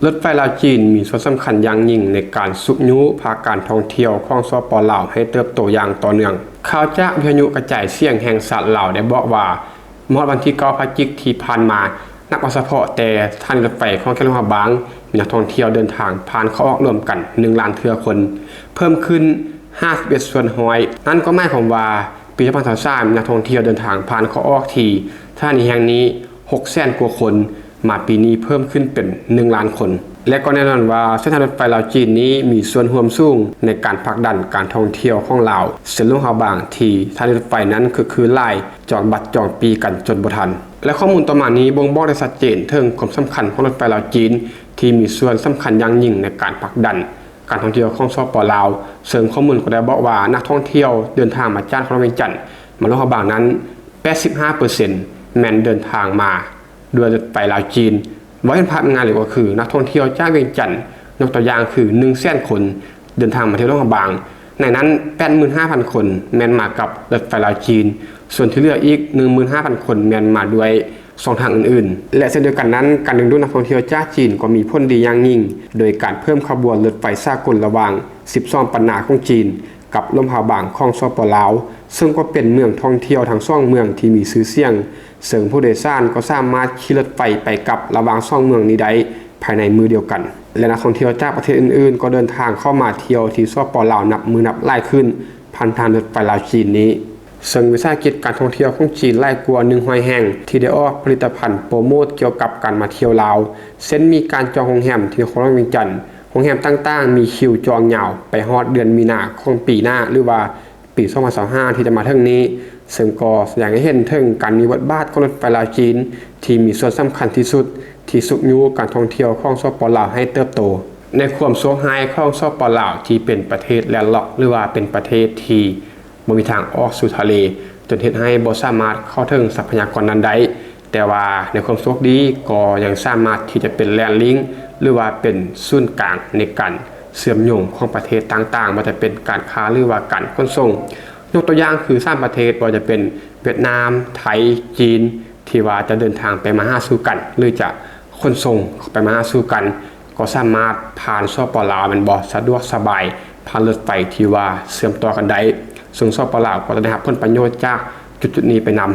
ລົດໄຟລາວ-ຈີນ ມີສ່ວນສຳຄັນຢ່າງຍິ່ງໃນການຊຸກຍູ້ພາກການທ່ອງທ່ຽວຂອງ ສປປ ລາວ ໃຫ້ເຕີບໂຕຢ່າງຕໍ່ເນື່ອງ. ຂ່າວຈາກວິທະຍຸກະຈາຍສຽງແຫ່ງຊາດລາວໄດ້ບອກວ່າ ມາຮອດວັນທີເກົ້າພະຈິກທີ່ຜ່ານມາ, ນັບເອົາສະເພາະແຕ່ສະຖານີລົດໄຟຂອງແຂວງຫຼວງພະບາງ ມີນັກທ່ອງທ່ຽວເດີນທາງຜ່ານເຂົ້າອອກລວມກັນໜຶ່ງລ້ານເທື່ອຄົນ, ເພີ່ມຂຶ້ນຫ້າສິບເອັດສ່ວນຮ້ອຍ. ນັ້ນກໍໝາຍຄວາມວ່າ ປີສອງພັນຊາວສາມ ມີນັກທ່ອງທ່ຽວເດີນທາງຜ່ານເຂົ້າອອກທີ່ສະຖານີແຫ່ງນີ້ຫົກແສນກວ່າຄົນ, ມາປີນີ້ເພີ່ມຂຶ້ນເປັນໜຶ່ງລ້ານຄົນ. ແລະ ກໍແນ່ນອນວ່າເສັ້ນທາງລົດໄຟລາວ-ຈີນນີ້ມີສ່ວນຮ່ວມສູງໃນການຜັກດັນການທ່ອງທ່ຽວຂອງລາວ, ເຊັ່ນຫຼວງພະບາງທີ່ສະຖານີລົດໄຟນັ້ນຄຶກຄື້ນຫຼາຍ, ຈອງບັດຈອງປີ້ກັນຈົນບໍ່ທັນ. ແລະ ຂໍ້ມູນຕໍ່ມານີ້ບົ່ງບອກໄດ້ຊັດເຈນເຖິງຄວາມສຳຄັນຂອງລົດໄຟລາວ-ຈີນ ທີ່ມີສ່ວນສຳຄັນຢ່າງຍິ່ງໃນການຜັກດັນ ການທ່ອງທ່ຽວຂອງ ສປປ ລາວ, ເຊິ່ງຂໍ້ມູນກໍໄດ້ບອກວ່ານັກທ່ອງທ່ຽວເດີນທາງມາຈາກນະຄອນຫຼວງວຽງຈັນມາຫຼວງພະບາງນັ້ນ ແປດສິບຫ້າເປີເຊັນ ແມ່ນເດີນທາງມາດ້ວຍລົດໄຟລາວ-ຈີນ. ເວົ້າເຫັນພາບງ່າຍເລີຍກໍຄື ນັກທ່ອງທ່ຽວຈາກວຽງຈັນ, ຍົກຕົວຢ່າງຄື ໜຶ່ງແສນຄົນ ເດີນທາງມາທ່ຽວຫຼວງພະບາງ, ໃນນັ້ນ ແປດໝື່ນຫ້າພັນຄົນ ແມ່ນມາກັບລົດໄຟລາວ-ຈີນ, ສ່ວນທີ່ເຫຼືອອີກ ໜຶ່ງໝື່ນຫ້າພັນຄົນ ແມ່ນມາດ້ວຍ ຊ່ອງທາງອື່ນໆ. ແລະ ເຊັ່ນດຽວກັນນັ້ນ, ການດຶງດູດນັກທ່ອງທ່ຽວຈາກຈີນກໍມີຜົນດີຢ່າງຍິ່ງ ໂດຍການເພີ່ມຂະບວນລົດໄຟສາກົນລະຫວ່າງສິບສອງປັນນາຂອງຈີນກັບຫຼວງພະບາງຂອງ ສປປ ລາວ, ເຊິ່ງກໍເປັນເມືອງທ່ອງທ່ຽວທັງສອງເມືອງທີ່ມີຊື່ສຽງ, ເຊິ່ງຜູ້ໂດຍສານກໍສາມາດຂີ່ລົດໄຟໄປກັບລະຫວ່າງສອງເມືອງນີ້ໄດ້ພາຍໃນມື້ດຽວກັນ. ແລະ ນັກທ່ອງທ່ຽວຈາກປະເທດອື່ນໆກໍເດີນທາງເຂົ້າມາທ່ຽວທີ່ ສປປ ລາວ ນັບມື້ນັບຫຼາຍຂຶ້ນ ຜ່ານທາງລົດໄຟລາວ-ຈີນນີ້. ເຊິ່ງວິສາຫະກິດການທ່ອງທ່ຽວຂອງຈີນຫຼາຍກວ່າໜຶ່ງຮ້ອຍແຫ່ງ ທີ່ໄດ້ອອກຜະລິດຕະພັນໂປຣໂມດກ່ຽວກັບການມາທ່ຽວລາວ, ເຊັ່ນ ມີການຈອງໂຮງແຮມທີ່ນະຄອນຫຼວງວຽງຈັນ, ໂຮງແຮມຕ່າງໆມີຄິວຈອງຍາວໄປຮອດເດືອນມີນາຂອງປີໜ້າ ຫຼືວ່າປີສອງພັນຊາວຫ້າທີ່ຈະມາເຖິງນີ້, ເຊິ່ງກໍສະແດງໃຫ້ເຫັນເຖິງການມີບົດບາດຂອງລົດໄຟລາວ-ຈີນ ທີ່ມີສ່ວນສຳຄັນທີ່ສຸດທີ່ຊຸກຍູ້ການທ່ອງທ່ຽວຂອງ ສປປ ລາວ ໃຫ້ເຕີບໂຕ. ໃນຄວາມໂຊກຮ້າຍຂອງ ສປປ ລາວ ທີ່ເປັນປະເທດແລນລັອກ ຫຼືວ່າເປັນປະເທດທີ່ ບໍ່ມີທາງອອກສູ່ທະເລ, ຈົນເຮັດໃຫ້ບໍ່ສາມາດເຂົ້າເຖິງຊັບພະຍາກອນນັ້ນໄດ້, ແຕ່ວ່າໃນຄວາມໂຊກດີກໍຍັງສາມາດທີ່ຈະເປັນແລນລິ້ງ ຫຼືວ່າເປັນສູນກາງໃນການເຊື່ອມໂຍງຂອງປະເທດຕ່າງໆ, ບໍ່ວ່າຈະເປັນການຄ້າ ຫຼືວ່າການຂົນສົ່ງ. ຍົກຕົວຢ່າງຄືສາມປະເທດ, ບໍ່ວ່າຈະເປັນຫວຽດນາມ, ໄທ, ຈີນ, ທີ່ວ່າຈະເດີນທາງໄປມາຫາສູ່ກັນ ຫຼືຈະຂົນສົ່ງໄປມາຫາສູ່ກັນ, ກໍສາມາດຜ່ານ ສປປ ລາວ ແມ່ນບໍ່ ສະດວກສະບາຍ ຜ່ານລົດໄຟທີ່ວ່າເຊື່ອມຕໍ່ກັນໄດ້, ເຊິ່ງ ສປປ ລາວ ກໍຈະໄດ້ຮັບຜົນປະໂຫຍດຈາກຈຸດໆນີ້ໄປນຳ.